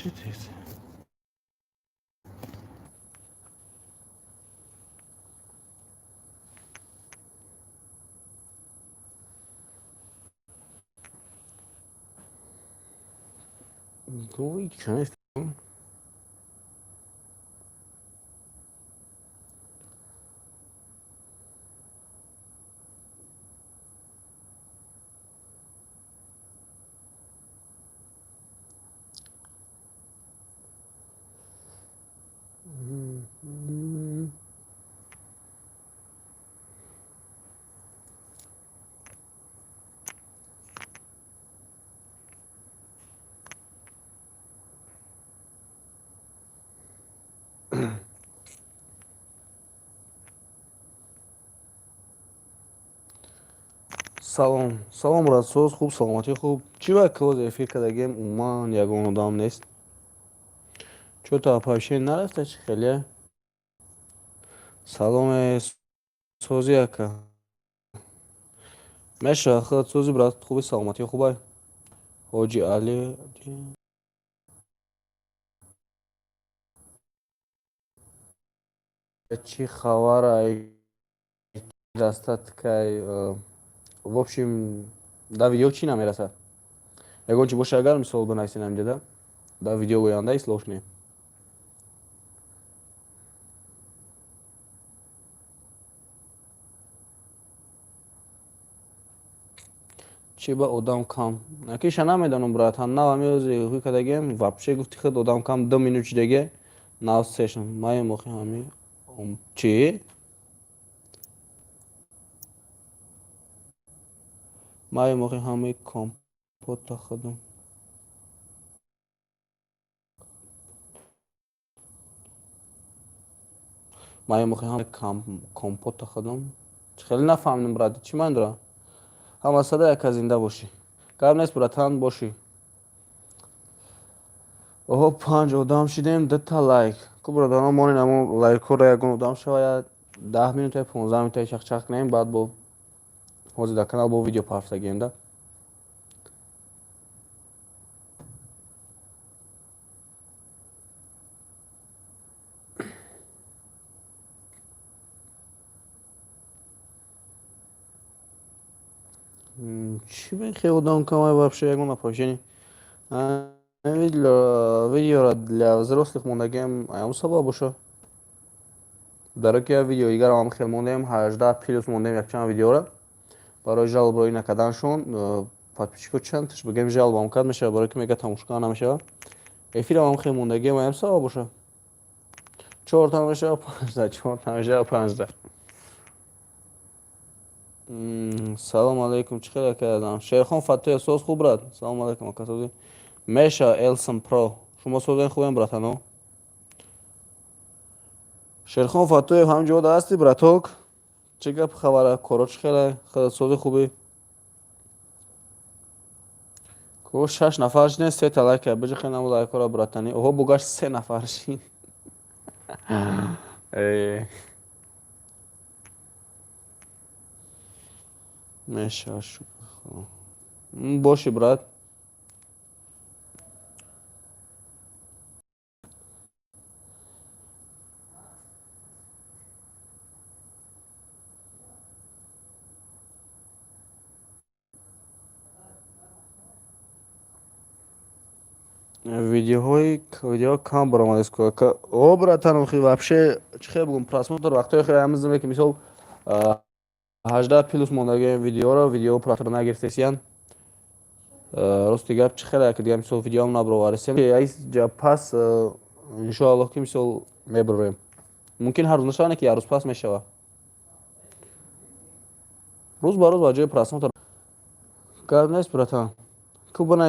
Чӣ тез? Чанд? Салом, салом, Мурадсоз, хуб, саломатӣ, хуб. Чӣ ба клоз эфир кардагем, умуман ягон одам нест. Чё-то оповещение нарафта, чӣ хеле? Саломе, сози, ака. Мешавад, худат сози, брат, хуби, саломатӣ хубай? Ҳоҷи Али. Чӣ хабар, дастаткай? В общем, дар видео чӣ намерасад? Ягон чи боша, агар мисол бинависед ҳамҷода, дар видео оянда ислоҳ кунем. Чӣ ба одам кам? Акиша намедонам, братан, нав ҳамиози ҳуй кардагем, вообще гуфти худ одам кам, 2 минут шидаге, нав сешн. Маем охи ҳами чӣ? Маем охи ҳами компота худум. Маем охи ҳами компота худум. Хеле нафаҳмидам, брат, чӣ маъно дорад? Ҳама сада, яка, зинда бошӣ. Гап нест, братан, бошӣ. Оҳо, панҷ одам шидем, дута лайк. Ку, бародарон, монед, ҳамон лайкҳоро, ягон одам шава, я 10 минута, 15 минута чахчах кунем, баъд бо ҳозир дар канал бо видео пафтагием да. Чӣ бехе одам камай вообще, ягон оповещение? Видеоро для взрослых мондагиам, аям сабаб боша. Дар ки видео дигарам хел мондем, 18+ мондем якчанд видеоро. Барои жалоба роӣ накарданшон подписчико чандташ бигем, жалобам кард мешавад, барои ки мега тамошо кардан намешавад. Эфирам хел мондагиам, аям сабаб боша. Чорта мешава, панҷта, чорта мешава, панҷта. Салом алейкум, чӣ хел кардам? Шерхон Фаттоев, соз, хуб, брат? Салом алейкум, ака, созӣ? Меша Элсон Про. Шумо созен, хубем, братано? Шерхон Фаттоев, ҳам ҷода ҳастӣ, браток? Чӣ гап, хабара? Коро чӣ хеле? Хеле сози, хубӣ? Ко шаш нафар шидем, сета лайка. Биҷихе наму лайкора, братани. Оҳо, бугашт, се нафар шид. Э. Меша, шукр. Боши, брат. Видеоҳои видео кам баромадааст. О, братан, охи вообще чӣ хел бугум, просмотр вақтҳои хеле ҳамизаме, ки мисол 18+ мондагием видеоро, видео просмотр нагирифтесиян. Рости гап, чӣ хеле ки дига мисол видеоам набароваресем. Пас иншоаллоҳ, ки мисол мебарорем. Мумкин ҳар рӯз нашава, не ки як рӯз пас мешава. Рӯз ба рӯз ба ҷои просмотр. Гап нест, братан. Ку бина,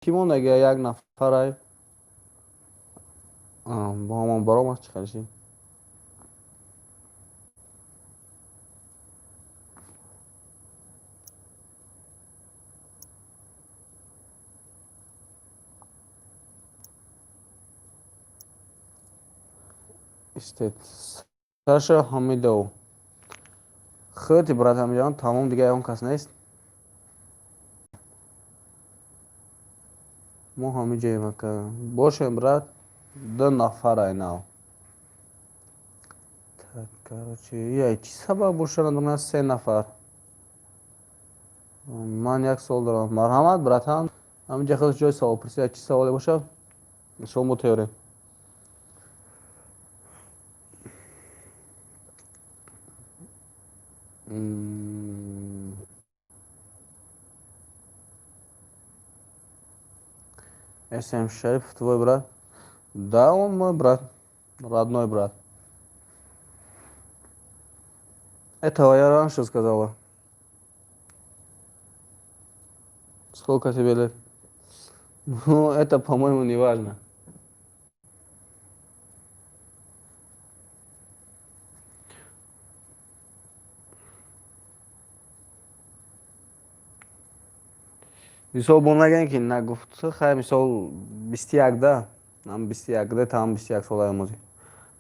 кӣ мондаги, як нафарай. Бо ҳамон баромад, чӣ хел шид? Истед. Саша Ҳамидов. Хӯти, брат Ҳамиҷон, тамом, дига ягон кас нест? Мо ҳамиҷаем, ака. Бошем, брат, ду нафарай нав. Так, короче, яй чӣ сабаб боша, надонам, се нафар. Ман як суол дорам. Марҳамат, братан. Ҳаминҷа хеле ҷои саволпурсӣ, чӣ саволе боша, иншоалло мо тайёрем. СМ Шарипов твой брат? Да, он мой брат, родной брат. Этого я раньше сказала. Сколько тебе лет? Ну, это, по-моему, не важно. Мисол, бо нагӯем, ки нагуфт. Хай, мисол, 21-да, ам 21-да, там 21 солаи омози.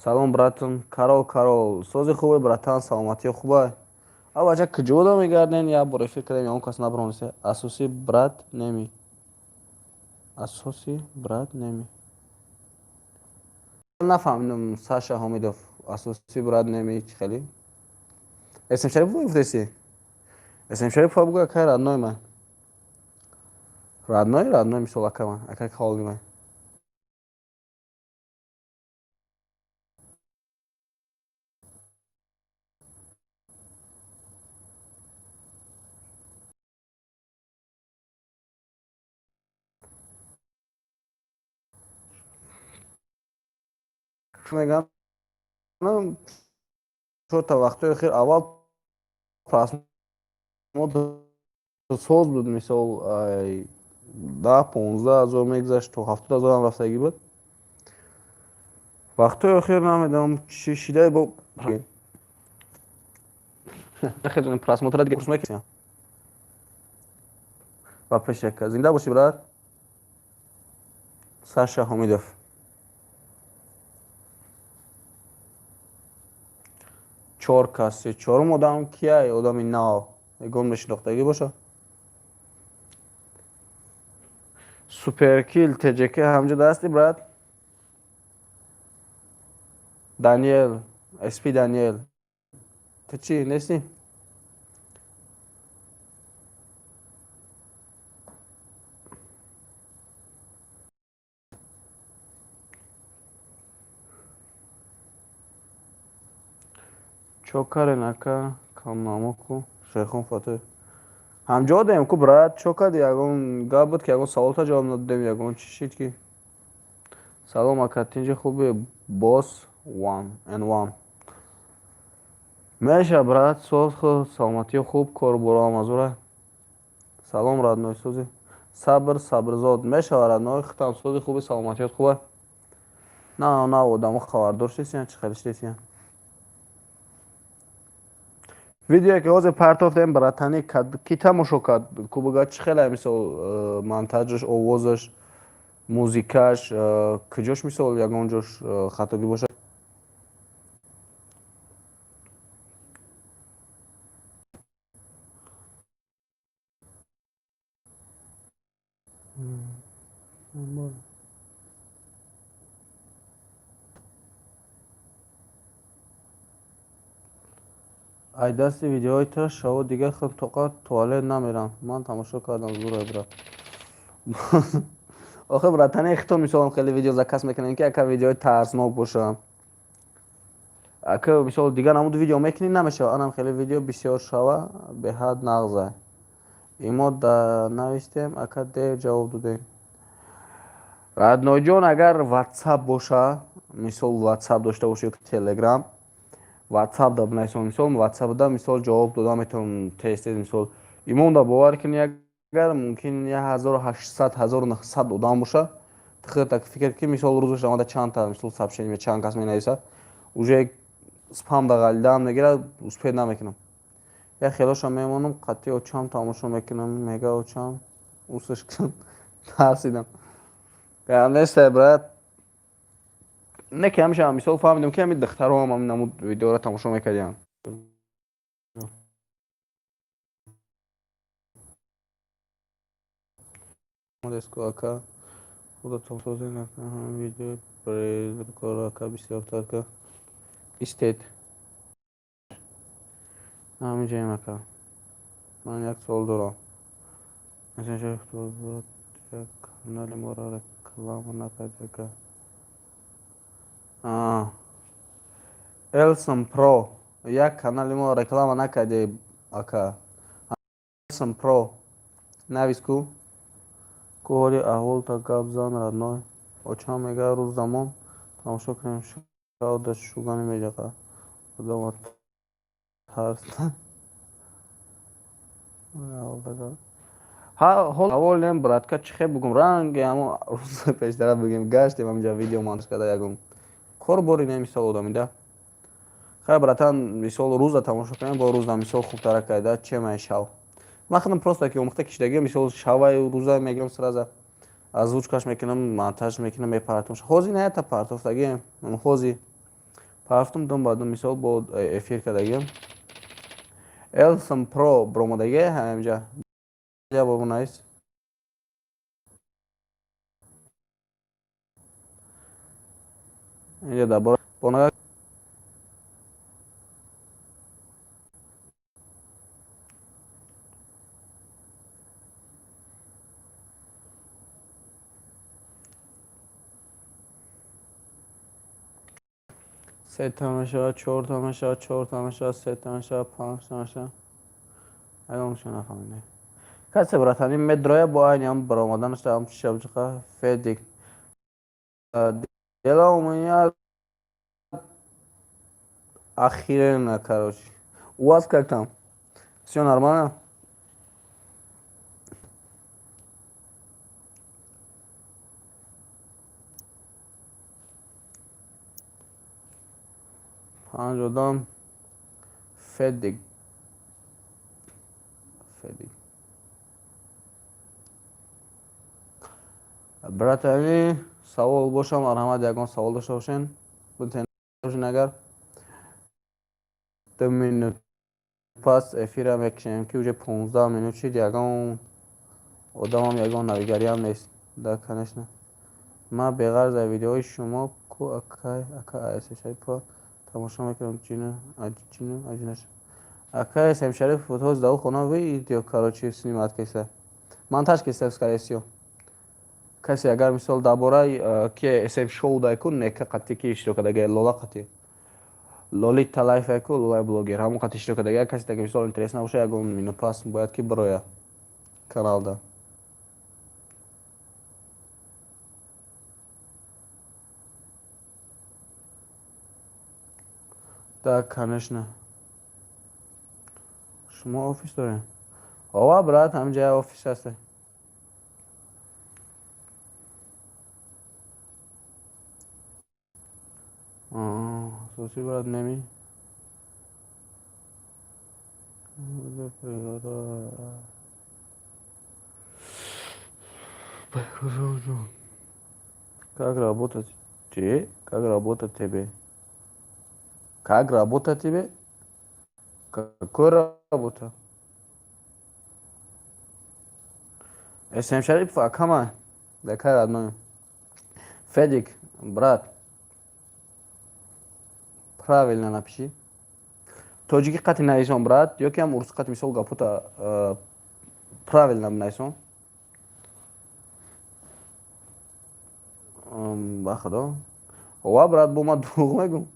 Салом, братан. Карол, Карол, сози хубе, братан, саломатиё хуба? А бача, куҷода мегарден? Як бор эфир кардем, ягон кас набаронеста. Асосӣ брат неми, асосӣ брат неми, нафаҳмидам. Саша Ҳомидов, асосӣ брат неми, чӣ хеле? Эсм Шарипов гуфтеси? Эсм Шарипов бугӯ, акай родной ман, родной, родной, мисол, ака ман, акай калони ман. Мегам, чорта вақтҳои охир аввал просмотр соз буд, мисол, 10-15 ҳазор мегузашт, то 70 ҳазорам рафтагӣ буд. Вақтҳои охир намедонам чӣ шида, бо просмотра дига ба пеш. Яка зинда бошӣ, брат. Саша Ҳомидов, чор кас. Чорум одам кияй? Одами нав, ягон мешинохтагӣ боша? Суперкил ТЖК, ҳамҷо дасти, брат. Даниел СП, Даниел, ту чӣ нестӣ? Чо карен, ака, камнамоку Шайхон Фатоев ҳамҷо дем ку, брат. Чо кади? Ягон гап буд, ки ягон саволта ҷавоб надодем, ягон чӣ шид ки? Салом, ака, тинҷи, хуби? Бос one and one меша, брат. Соз, саломатиё хуб, кору мазура. Салом, родной, сози? Сабр Сабрзод мешава, родной, хитам сози, хуби, саломатиёт хуба? На, на, одамо хабардор шидсиян, чӣ хеле шидсиян? Видеое, ки ҳозир партофтем, братани, ки тамошо кард, кубуга чӣ хеле, мисол, монтажаш, овозаш, музикаш, куҷош, мисол, ягон ҷош хатогӣ бошад? Ай дасти видеои ту шаво дигар худ тоқат туалет намерам. Ман тамошо кардам, зура, брат. Охи, братани, хито, мисолам, хеле видео заказ мекунем, ки ака, видеои тарснок боша, ака, мисол, дигар намуд видео мекунӣ, намешава. Анам хеле видео бисёр шава, беҳад нағза. Имо да навистем, ака, дер ҷавоб додем. Роднойҷон, агар Ватсап боша, мисол, Ватсап дошта бошӣ ё Телеграм, Ватсап да бинависам, мисол, Ватсап да, мисол, ҷавоб дода метавонам тез тез. Мисол, имонда бовар кунӣ, агар мумкин 1800, 1900 одам боша, так фикр ки, мисол, рӯзаш омада чандта, мисол, сообщение, чанд кас менависад, уже спам да ғалидаам мегирад, успеть намекунам. Як хелоша мемонам, қатъи очам тамошо мекунам, мега очам усш тарсидам. Несте, брат, не ки ҳамеша, мисол, фаҳмидем, ки ҳамин духтароам ҳамин намуд видеоро тамошо мекардиям. Ака. Худатон созед, видео призракора ака бисёртар ка истед. Ҳаминҷаем, ака. Ман як суол дорам. Канали моро реклама накард, ака. Элсон Про, як канали мо реклама накарди, ака. Элсон Про навис ку. Ку ҳоли аҳволта гап зан, родной. Очам мега, рӯз замон тамошо кунем, шав да шугани меҷақа. Одама тарсна. Ҳаволем, братка, чӣ хел бугум, ранги ҳамо рӯзи пештара бигем, гаштем ҳаминҷа, видео монтаж карда, ягон кор бори не, мисол одамида. Хай, братан, мисол, рӯза тамошо кунем, бо рӯза мисол хубтара карда, чемай шав. Ман худам просто ки омӯхта кишидагӣ, мисол, шавай рӯза мегирам, сразу озвучкаш мекунам, монтаж мекунам, мепартом. Ҳозир не та партофтагием, ҳозир парафтум дум ба дум, мисол, бо эфир кардагием. Элсон Про бромадаги ҳаминҷа бобо навис. Инҷа дар бора сета мешавад, чорта мешавад, чорта мешавад, сета мешавад, панҷта мешавад. Ягоншо нафаҳмидем. Касе, братани, медроя бо айни ҳам баромаданаш ҳам шабҷиқа Федик. Дела у меня охеренно, короче. У вас как там? Все нормально? Панҷ одам. Федик. Федик. Братани, савол боша, марҳамат, ягон савол дошта бошен. Бутен агар 2 минут пас эфира мекушем, ки уже 15 минут шид, ягон одамам, ягон навигариам нест. Да, конечно. Ман беғарз аз видеоҳои шумо ку акай ака СМ Шарипова тамошо мекунам, ҷину ҷину аҷинаш. Акай СМ Шарипов ҳоз дар хона видео, короче, снимать кеса. Монтаж кеса, скорее всего. Касе агар мисол дар бораи ки СМ шоу дай ку нека қатӣ ки иштирок кардаги, Лола қатӣ. Лолита лайф ку, Лолаи блогер, ҳамон қатӣ иштирок кардаги, касе таки мисол интерес набоша, ягон минут пас бояд ки бироя каналда. Да, конечно. Шумо офис дорем? Ова, брат, ҳаминҷа офис ҳаст. Асосӣ, брат, неми. Как работать? Че? Как работать тебе? Как работать тебе? Какой работа? СМ Шарипов акама. Дакай, родной. Федик, брат. Правильно напиши. Тоҷики қати нависон, брат, ё ки ҳам урус қати, мисол, гапота правильно нависон. Ба худо. Ова, брат, бо ман дурӯғ мегӯм.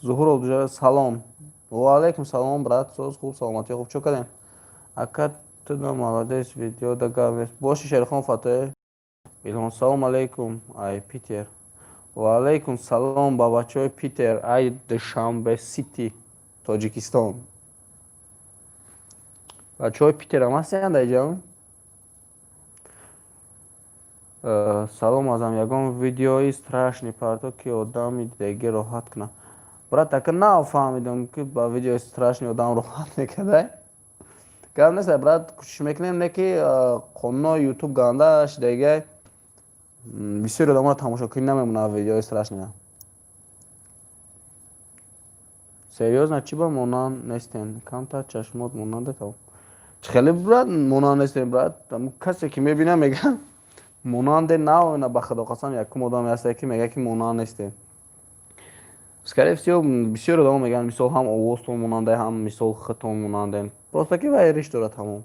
Зуҳуров, салом. Ва алайкум салом, брат, соз хуб, саломатӣ хуб, чо кардем? Ака, ту да молодец, видео да гап нест. Боши, Шерхон Фатоев. Илҳом, салом алейкум, ай Питер. Ва алайкум салом ба бачаҳои Питер, ай Душанбе Сити, Тоҷикистон. Бачаҳои Питерам ҳастанд дар инҷа? Салом азам, ягон видеои страшный парто, ки одами дидагӣ роҳат кунад. Брат, ака, нафаҳмидам, ки ба видеои страшный одам роҳат мекардай. Гап нест, брат, кӯшиш мекунем, не ки қонунҳои Ютуб ганда шидагиай, бисёри одаморо тамошокунӣ намемонад видеои страшный. Серьёзно, чӣ ба монанд нестем? Камтар чашмот монанда. Чӣ хеле, брат, монанд нестем, брат? Касе ки мебинам, мегӯям, Монанде на, ба худо қасам, якум одаме ҳасте, ки мегӯяд, ки монанд нестем. Скорее всего, бисёр одамо мегӯянд, мисол, ҳам овозтон монанде, ҳам, мисол, худтон монандем. Просто ки вай риш дорад, тамом.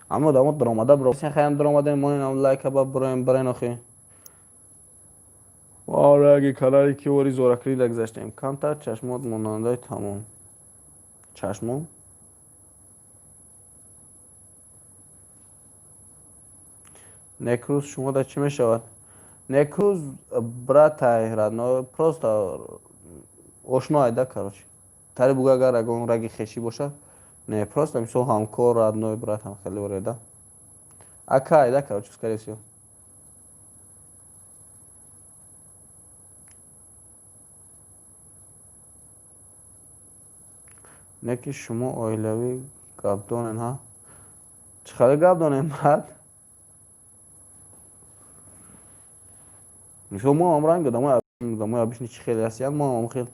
Ҳама одамо даромада хаям даромадем, монем лайка ба буроем, барен охи. Ораги канали ки ори зоракрида гузаштем. Камтар чашмот монандаи, тамом. Чашмон? Некрӯз шумо да чӣ мешавад? Некрӯз братай, родной, просто ошноай да, короче. Тари буга, агар ягон раги хешӣ бошад, не, просто, мисол, ҳамкор, родной брат ҳам хеле оре да. Акай да, короче, скорее всего. Не ки шумо оилавӣ гапдонен, ҳа? Чӣ хеле гап донем, брат? Мисол, мо ҳам ранг одамои обычный чӣ хеле ҳастиянд, мо ҳам хел.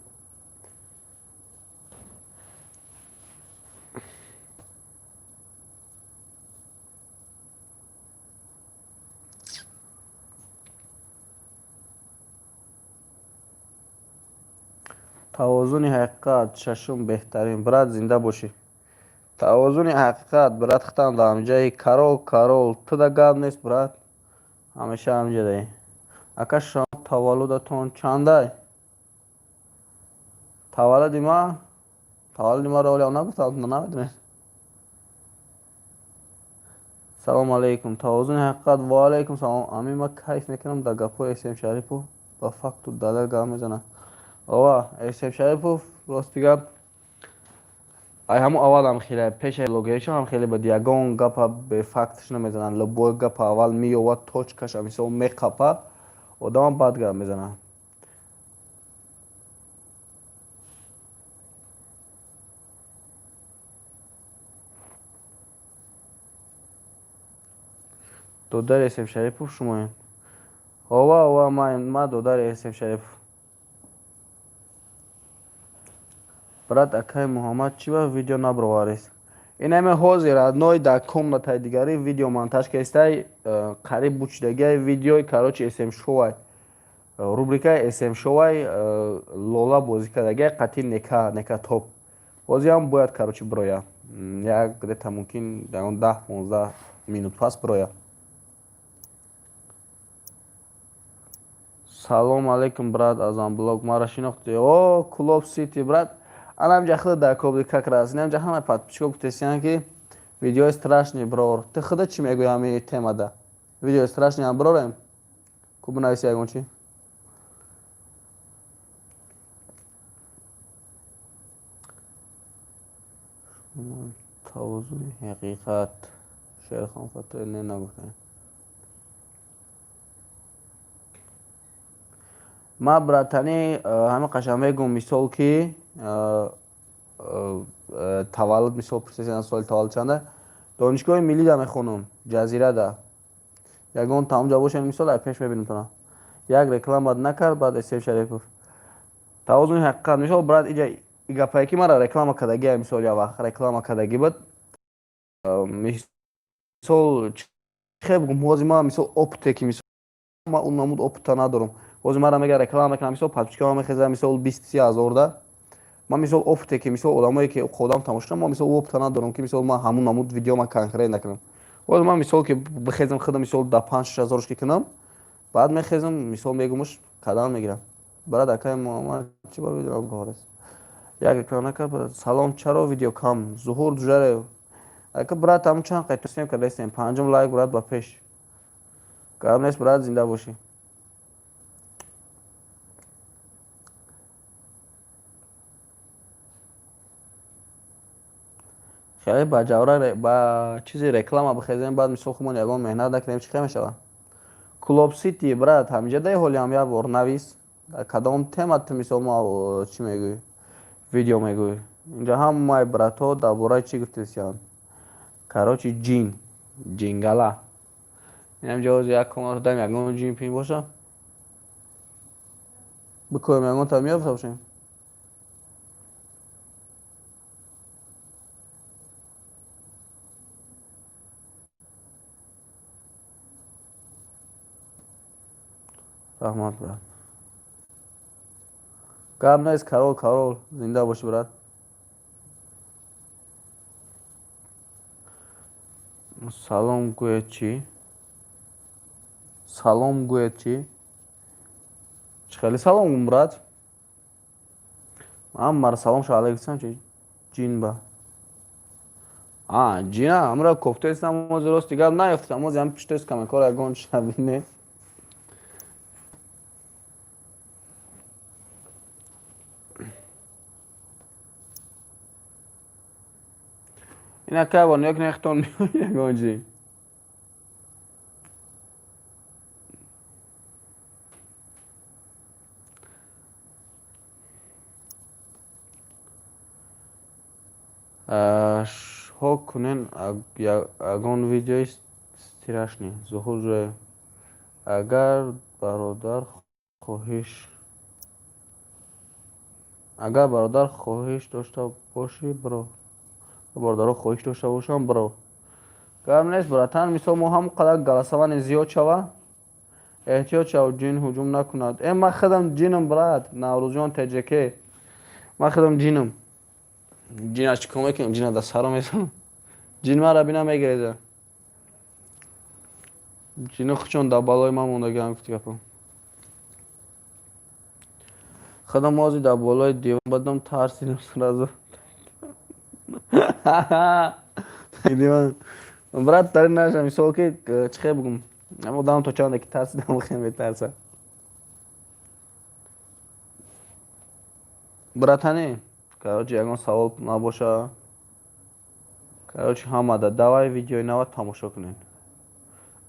Тавозуни ҳақиқат шашум беҳтарин. Брат, зинда бошӣ. Тавозуни ҳақиқат, брат, хитам дар ҳамҷаи король, король. Туда гап нест, брат. Ҳамеша ҳамҷадаӣ. Ака, шумо таваллудатон чандай? Таваллуди ман? Таваллуди маро ҳоло нагуфтам, намедонед. Салом алейкум. Тавозуни ҳақиқат, ва алейкум салом. Амин, ман кайф мекунам дар гапҳои СМ Шарипов, ба факту далел гап мезанад. Ова, СМ Шарипов, рости гап, ай ҳамун аввалам хеле пешаи блогеришон ҳам хеле буд, ягон гапа бефактш намезанад. Любой гапа аввал меёвад, точкаша, мисол, меқапа, одамам бад гап мезанад. Додари СМ Шарипов шумоем? Ова, ова, ман додари СМ Шарипов. Брат, акаи Муҳаммад чӣ вақт видео набароварест? Инаме ҳозир, родной, дар комнатаи дигари видео монтаж кестай, қариб бучидагиай видеои, короче, СМ шоуай. Рубрикаи СМ шоуай, Лола бозӣ кардагиай қатъи нека, нека топ. Ҳозирам бояд, короче, бироя. Як где-то мумкин дар он 10-15 минут пас бироя. Салом алейкум, брат, аз Амблок маро шинохтӣ? О, Клуб Сити, брат. Анам ҷа худа дар кобли как раз. Инам ҷа ҳама подписчико гуфтесиян, ки видеои страшный брор. Ту худа чӣ мегӯӣ ҳами темада? Видеои страшный ҳам брорем? Ку бинависи ягон чӣ? Тавозуни ҳақиқат. Шерхон Фатоев не нагуфтем. Ман, братани, ҳама қашан мегӯм, мисол, ки таваллуд, мисол, пурсесиан, соли таваллуд чанда? Донишгоҳи миллида мехонам, Ҷазирада. Ягон тамонҷа бошем, мисол, ай пеш мебинем тона. Як реклама накард, баъд СМ Шарипов. Тавозуни ҳақиқат, мисол, брат, иҷа гапае ки мара реклама кардагиа, мисол, як вақт реклама кардагӣ буд. Мисол, чӣ бигӯм, ҳозир ман, мисол, опыте ки, мисол, ман он намуд опыта надорам. Ҳозир мара мега реклама мекунам, мисол, подписчикам мехезам, мисол, 20-30 ҳазорда. Ман, мисол, опыте ки, мисол, одамое ки одам тамошо кунам, ман, мисол, опыта надорам, ки, мисол, ман ҳамун намуд видео ман конкрет накунам. Ҳозир ман, мисол, ки бихезам худам, мисол, да 5-6 ҳазорш ки кунам, баъд мехезам, мисол, мегумуш кадан мегирам. Брат, акаи Муҳаммад чӣ ба видео набароварест? Як реклама накард. Салом, чаро видео кам? Зуҳур Дужареев. Ака, брат, ҳамун чанд қайтосем кардастем. Панҷум лайк, брат, ба пеш. Гап нест, брат, зинда бошӣ. Хеле ба ҷавра ба чизи реклама бихезем, баъд, мисол, хумон ягон меҳнат накунем, чӣ хел мешавад? Клуб Сити, брат, ҳаминҷа дай ҳоли ҳам як бор навис. Дар кадом тема ту, мисол, мо чӣ мегӯӣ? Видео мегӯӣ. Инҷа ҳамаи братҳо дар бораи чӣ гуфтесиянд? Короче, ҷин, ҷингала. Инам ҷавози як комната даем, ягон ҷин пин боша? Бикоем, ягон та меёфта бошем? Раҳмат, брат. Гап нест, король, король, зинда бошӣ, брат. Салом гӯед чӣ? Салом гӯед чӣ? Чӣ хеле салом, брат? Ман мара салом ша алейкум чи ҷин ба. А, ҷина, амра кофтаистам, ози рости гап наёфтам, ози ҳам пиштоист камакор ягон шабине. Ина кай бор нек нехтон ягон ҷи. Ҳо кунен ягон видеои страшный. Зуҳур ҷӯраев. Агар бародар хоҳиш дошта бошӣ, биро. Бародаро хоҳиш дошта бошам, биро. Гап нест, братан, мисол мо ҳам қадар голосование зиёд шава. Эҳтиёт шав, ҷин ҳуҷум накунад. Э, ман худам ҷинам, брат, Наврӯзҷон ТЖК. Ман худам ҷинам. Ҷина чӣ кор мекунем? Ҷина дар саро мезанам. Ҷин мара бина мегиреза. Ҷино хучон дар балои ман мондагиам, гуфти гапо. Худам ози дар болои девон бадам, тарсидам сразу. Диван. Брат, дар наша мисол ки чӣ хел бугум? Одам то чанде ки тарсидам, хел метарса. Братани, короче, ягон савол набоша. Короче, ҳамада давай видеои нава тамошо кунед.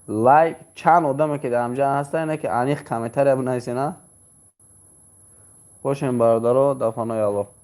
Лайк чанд одаме ки дар ҳамҷа ҳастанд, ине ки аниқ комментария бинависена. Бошем, бародаро, дар паноҳи Аллоҳ.